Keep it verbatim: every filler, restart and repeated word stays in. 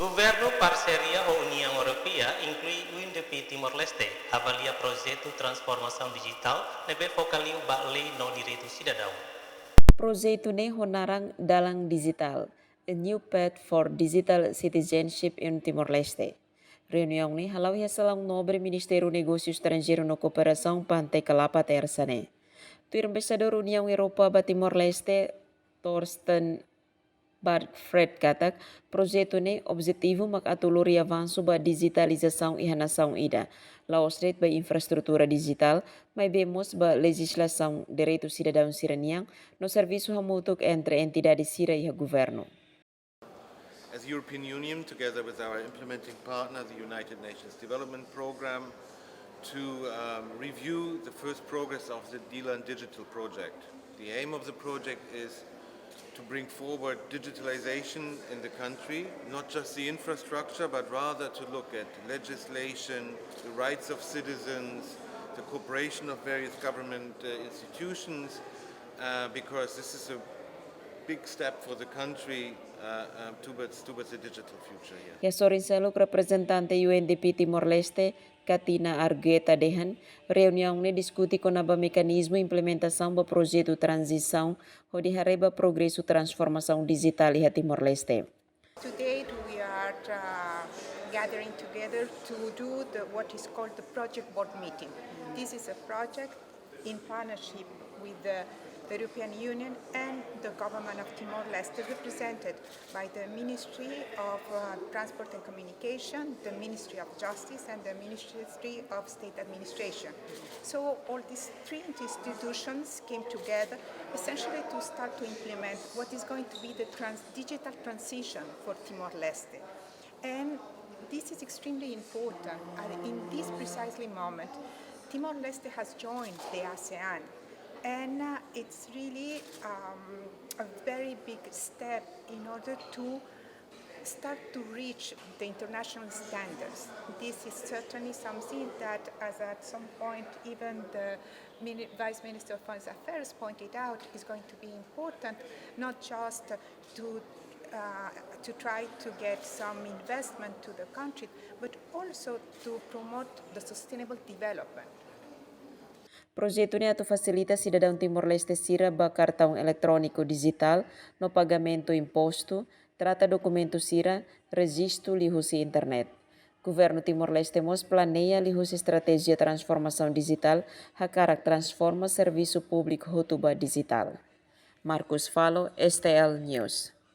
Governu parseria ho Uniaun Europeia, inklui U N D P Timor-Leste, avalia projetu transformasaun dijitál ne'ebé foka liu ba lei no direitu sidadaun. Projetu ne'e ho naran Dalan Dijitál, A New Path for Digital Citizenship in Timor-Leste. Reuniaun ne'e hala'o iha Salaun Nobre Ministériu Negósius Estranjeirus no Kooperasaun, PANTEKLAPA, Tersa ne'e. Tuir Embaixadór Uniaun Europeia ba Timor-Leste, Thorsten Bargfried, katak projetu ne'e objetivu mak atu lori avansu ba dijitalizasaun iha nasaun ida, la'ós de'it ba infraestrutura dijitál, maibé mós ba lejizlasaun direitu sidadaun sira-nian no servisu hamutuk entre entidade sira iha governu. As European Union, together with our implementing partner, the United Nations Development Programme, to um, review the first progress of the Dilan Digital Project. The aim of the project is to bring forward digitalization in the country, not just the infrastructure, but rather to look at legislation, the rights of citizens, the cooperation of various government uh, institutions, uh, because this is a big step for the country uh, uh, towards, towards a digital future. Yeah. Iha sorin seluk, reprezentante U N D P Timor-Leste, Katina Argueta, dehan reuniaun ne'e diskute kona-ba mekanizmu implementasaun ba projetu tranzisaun hodi haree ba progresu transformasaun dijitál iha Timor-Leste. Today we are uh, gathering together to do the, what is called the project board meeting. This is a project in partnership with the European Union and the government of Timor-Leste, represented by the Ministry of uh, Transport and Communication, the Ministry of Justice, and the Ministry of State Administration. So all these three institutions came together essentially to start to implement what is going to be the trans digital transition for Timor-Leste. And this is extremely important. And in this precisely moment, Timor-Leste has joined the ASEAN. And uh, it's really um, a very big step in order to start to reach the international standards. This is certainly something that, as at some point even the Vice Minister of Foreign Affairs pointed out, is going to be important, not just to uh, to try to get some investment to the country, but also to promote the sustainable development. Projetu ne'e atu fasilita sidadaun Timor-Leste sira ba kartaun eletróniku dijitál no pagamentu impostu, trata dokumentu sira, rejistu liuhusi internet. Governu Timor-Leste mós planeia liuhusi estratéjia transformasaun dijitál hakarak transforma servisu públiku hotu ba dijitál. Marcus Falo, S T L News.